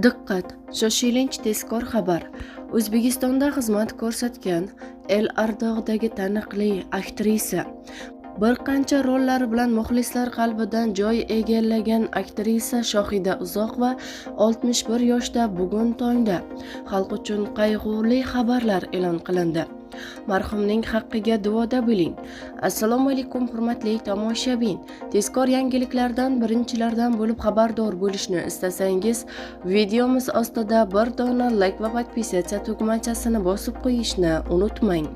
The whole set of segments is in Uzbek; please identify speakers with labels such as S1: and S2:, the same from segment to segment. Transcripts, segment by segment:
S1: Diqqat! Shoshilinch tezkor xabar. O'zbekistonda xizmat ko'rsatgan El Ardog'dagi taniqli aktrisa, bir qancha rollari bilan muxlislar qalbidan joy egallagan aktrisa Shohida Uzoqova 61 yoshda bugun tongda xalq uchun qayg'uli xabarlar e'lon qilindi. Marhumning haqqiga duoda bo'ling. Assalomu alaykum, hurmatli tomoshabin. Tezkor yangiliklardan birinchilardan bo'lib xabardor bo'lishni istasangiz, videomiz ostida bir dona like va подписаться tugmachasini bosib qo'yishni unutmang.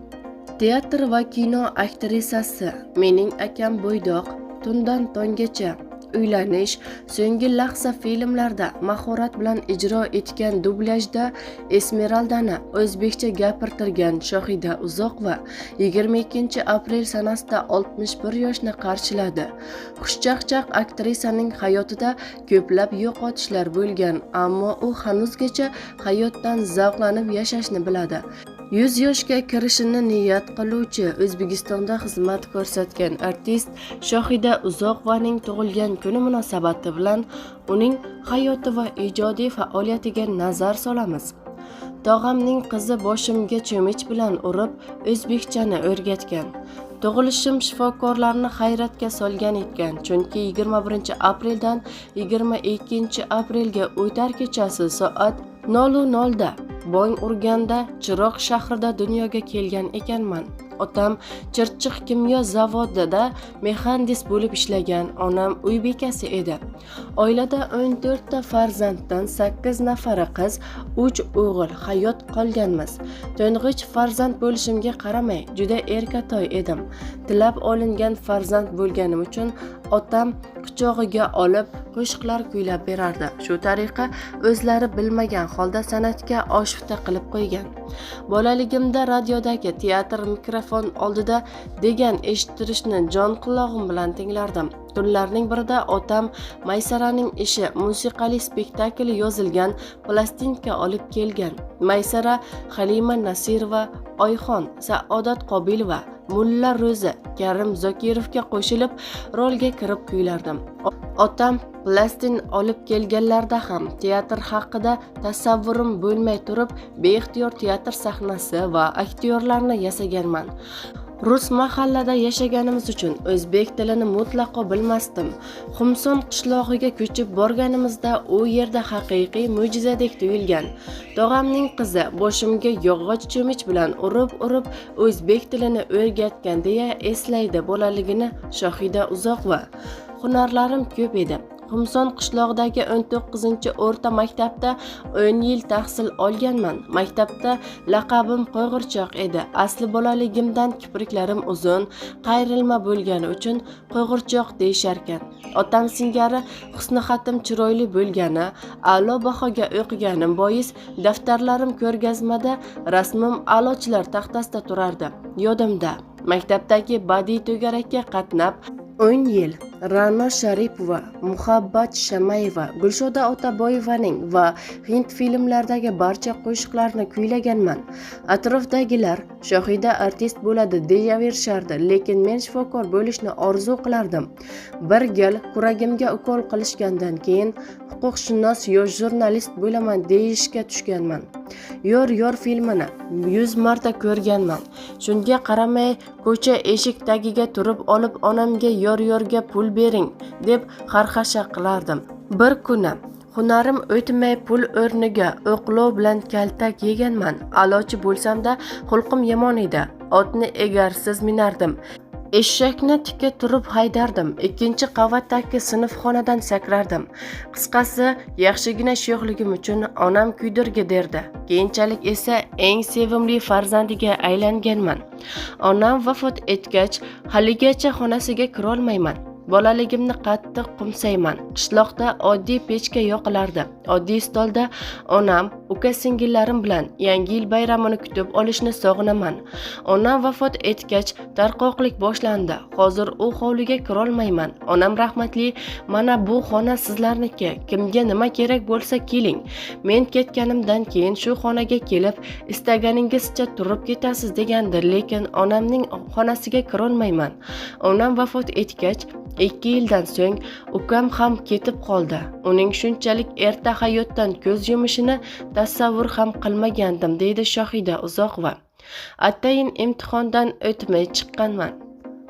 S1: Teatr va kino aktrisasi "Mening akam bo'ydoq", "Tundan tonggacha", "Uylanish", "So'nggi lahza" filmlarda mahorat bilan ijro etgan, dublyajda Esmeraldani o'zbekcha gapirtirgan Shohida Uzoqova 22 aprel sanasida 61 yoshni qarshiladi. Xushchaqchaq aktrisaning hayotida ko'plab yo'qotishlar bo'lgan, ammo u hanuzgacha hayotdan zavqlanib yashashni biladi. 100 yoshga kirishini niyat qiluvchi, O'zbekistonda xizmat ko'rsatgan artist Shohida Uzoqovaning tug'ilgan kuni munosabati bilan uning hayoti va ijodiy faoliyatiga nazar solamiz. Tog'amning qizi boshimga cho'mich bilan urib, o'zbekchani o'rgatgan. Tug'ilishim shifokorlarni hayratga solgan ekan, chunki 21 apreldan 22 aprelga o'tar kechasi soat 00:00 da bong urganda Chiroq shahrida dunyoga kelgan ekanman. Otam Chirchiq kimyo zavodida muhandis bo'lib ishlagan, onam uy bekasi edi. Oilada 14 ta farzanddan 8 nafari qiz, 3 o'g'il hayot qolganmiz. To'ng'ich farzand bo'lishimga qaramay, juda erkatoy edim. Tilab olingan farzand bo'lganim uchun otam quchog'iga olib, qo'shiqlar kuylab berardi. Shu tariqa o'zlari bilmagan holda san'atga oshufta qilib qo'ygan. Bolaligimda radiodagi "Teatr mikrofon oldida" degan eshittirishni jon qulog'im bilan tinglardim. Tunlarning birida otam "Maysaraning ishi" musiqali spektakli yozilgan plastinka olib kelgan. Maysara, Halima Nasirova, Oyxon, Saodat Qobilova, Mulla Ro'za, Karim Zokirovga qo'shilib rolga kirib kuylardim. Otam plastin olib kelganlarida ham teatr haqida tasavvurim bo'lmay turib, beixtiyor teatr sahnasi va aktyorlarni yasaganman. Rus mahallada yashaganimiz uchun o'zbek tilini mutlaqo bilmasdim. Xumson qishlog'iga ko'chib borganimizda u yerda haqiqiy mo'jizadek tuyulgan. Tog'amning qizi boshimga yog'och cho'mich bilan urib-urib o'zbek tilini o'rgatgan, deya eslaydi bolaligini Shohida Uzoqova. Hunarlarim ko'p edi. Xumson qishlog'idagi 19 o'rta maktabda 10 yil tahsil olganman. Maktabda laqabim Qo'g'irchoq edi. Asli bolaligimdan kipriklarim uzun, qayrilma bo'lgani uchun Qo'g'irchoq deyisharkan. Otam singari husnixatim chiroyli bo'lgani, a'lo bahoga o'qiganim bois daftarlarim ko'rgazmada, rasmim a'lochilar taxtasida turardi. Yodimda, maktabdagi badiiy to'garakka qatnab, 10 yil Ra'no Sharipova, Muhabbat Shamayeva, Gulshoda Otaboyevaning va hind filmlaridagi barcha qo'shiqlarni kuylaganman. Atrofdagilar "Shohida artist bo'ladi" deyaverishardi, lekin men shifokor bo'lishni orzu qilardim. Bir gal kuragimga ukol qilishgandan keyin huquqshunos yo jurnalist bo'laman deyishga tushganman. "Yor yor" filmini 100 marta ko'rganman. Shunga qaramay, ko'cha eshik tagiga turib olib, onamga "Yor yorga pul bering" deb xarxasha qilardim. Bir kuni hunarim o'tmay, pul o'rniga o'qlov bilan kaltak yeganman. A'lochi bo'lsam-da, xulqim yomon edi. Otni egarsiz minardim. Eshakni tikka turib haydardim. Ikkinchi qavatdagi sinfxonadan sakrardim. Qisqasi, yaxshigina sho'xligim uchun onam kuydirgi derdi. Keyinchalik esa eng sevimli farzandiga aylanganman. Onam vafot etgach, haligacha xonasiga kirolmayman. Bolaligimni qattiq qo'msayman. Qishloqda oddiy pechka yoqilardi. Oddiy stolda onam, uka singillarim bilan Yangi yil bayramini kutib olishni sog'inaman. Onam vafot etgach, tarqoqlik boshlandi. Hozir u hovliga kirolmayman. Onam rahmatli "Mana bu xona sizlarniki. Kimga nima kerak bo'lsa keling. Men ketganimdan keyin shu xonaga kelib, istaganingizcha turib ketasiz" degandi, lekin onamning xonasiga kirolmayman. Onam vafot etgach, 2 yildan so'ng ukam ham ketib qoldi. Uning shunchalik erta hayotdan ko'z yumishini tasavvur ham qilmagandim, deydi Shohida Uzoqova. Atayin imtihondan o'tmay chiqqanman.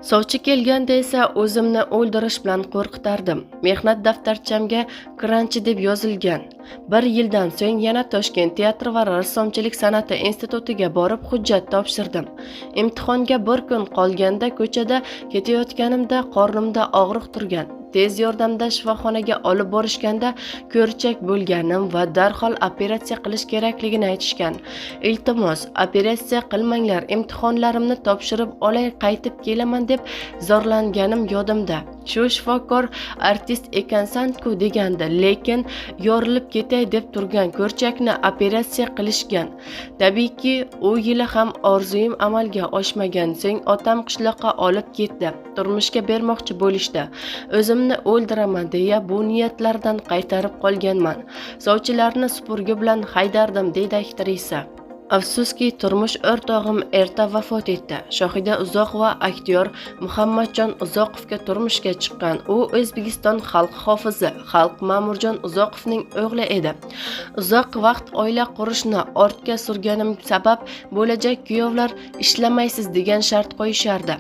S1: Sovchi kelganda esa o'zimni o'ldirish bilan qo'rqitardim. Mehnat daftarchamga kranchi deb yozilgan. 1 yildan so'ng yana Toshkent teatr va rassomchilik san'ati institutiga borib hujjat topshirdim. Imtihonga bir kun qolganda ko'chada ketayotganimda qornimda og'riq turgan. Tez yordamda shifoxonaga olib borishganda ko'rchak bo'lganim va darhol operatsiya qilish kerakligini aytishgan. Iltimos, operatsiya qilmanglar, imtihonlarimni topshirib olay, qaytib kelaman deb zorlanganim yodimda. Shu shifokor artist ekansan-ku degandi, lekin yorilib ketay deb turgan ko'rchakni operatsiya qilishgan. Tabiiyki, u yili ham orzuyim amalga oshmagan. So'ng otam qishloqqa olib ketdi. Turmushga bermoqchi bo'lishdi. O'zimni o'ldiraman deya bu niyatlardan qaytarib qolganman. Sovchilarni supurgi bilan haydardim, deydi aktrisa. Afsuski, turmush o'rtog'im erta vafot etdi. Shohida Uzoqova aktyor Muhammadjon Uzoqovga turmushga chiqqan. U O'zbekiston xalq hofizi, xalq Ma'murjon Uzoqovning o'g'li edi. Uzoq vaqt oila qurishni ortga surganim sabab bo'lajak kuyovlar ishlamaysiz degan shart qo'yishardi.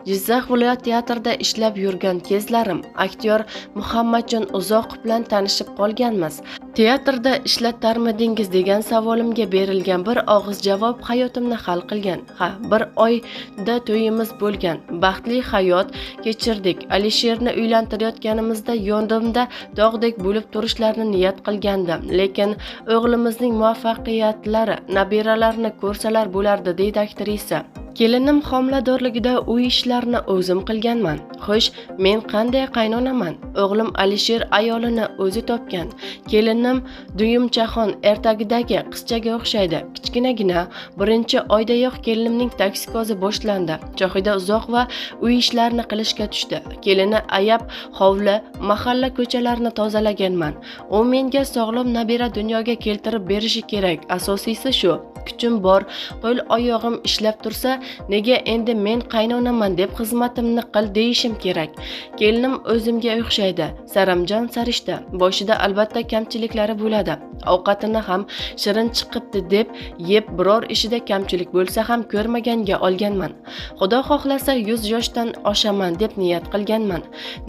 S1: Jizzax viloyat teatrida ishlab yurgan kezlarim aktyor Muhammadjon Uzoqov bilan tanishib qolganmiz. Teatrda ishlatarmidingiz degan savolimga berilgan bir og'iz javob hayotimni hal qilgan. Ha, bir oyda to'yimiz bo'lgan. Baxtli hayot kechirdik. Alisherni uylantirayotganimizda yonimda tog'dek bo'lib turishlarini niyat qilgandim. Lekin o'g'limizning muvaffaqiyatlari, nabiralarini ko'rsalar bo'lardi, deydi aktrisa. Kelinim homiladorligida uy ishlarini o'zim qilganman. Xo'sh, men qanday qaynonaman? O'g'lim Alisher ayolini o'zi topgan. Kelinim Duyumchaxon ertagidagi qizchaga o'xshaydi. Kichkinagina, birinchi oydayoq kelinimning toksikozi boshlandi. Shohida Uzoqova uy ishlarini qilishga tushdi. Kelini ayab hovli, mahalla ko'chalarini tozalaganman. U menga sog'lom nabira dunyoga keltirib berishi kerak. Asosiysi shu. Kuchim bor, qo'l oyog'im ishlab tursa, nega endi men qaynonaman deb xizmatimni qil deyishim kerak. Kelinim o'zimga o'xshaydi. Saramjon sarishta. Boshida albatta kamchiliklari bo'ladi. Ovqatini ham shirin chiqibdi deb yeb, biror ishida kamchilik bo'lsa ham ko'rmaganga olganman. Xudo xohlasa 100 yoshdan oshaman deb niyat qilganman.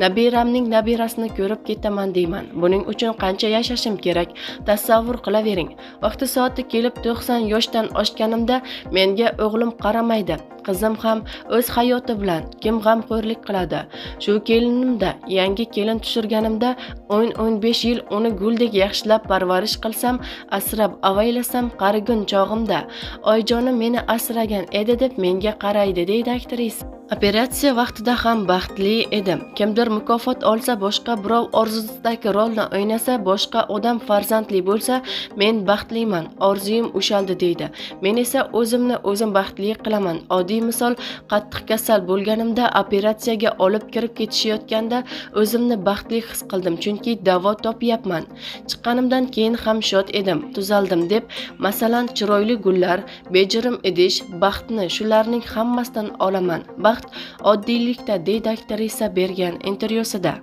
S1: Nabiramning nabirasini ko'rib ketaman deyman. Buning uchun qancha yashashim kerak? Tasavvur qilavering. Vaqti soati kelib 90 yoshdan oshganimda menga o'g'lim qaramaydi. Qizim ham o'z hayoti bilan kim g'amxo'rlik qiladi? Shu kelinimda yangi kelin tushirganimda 10-15 yil uni guldek yaxshilab parvarish qilsam, asrab avaylasam, qarigun chog'imda oyjonim meni asragan edi deb menga qaraydi, deydi aktrisa. Operatsiya vaqtida ham baxtli edim. Kimdir mukofot olsa, boshqa birov orzusidagi rolni o'ynasa, boshqa odam farzandli bo'lsa, men baxtliman. Orzuyim ushaldi, deydi. Men esa o'zimni o'zim baxtli qilaman. Oddiy misol, qattiq kasal bo'lganimda operatsiyaga olib kirib ketishayotganda o'zimni baxtli his qildim, chunki davo topyapman. Chiqqanimdan keyin ham shod edim, tuzaldim deb, masalan, chiroyli gullar, bejirim idish, baxtni shularning hammasidan olaman. Baxt oddiylikda, deydi aktrisa bergan intervyusida.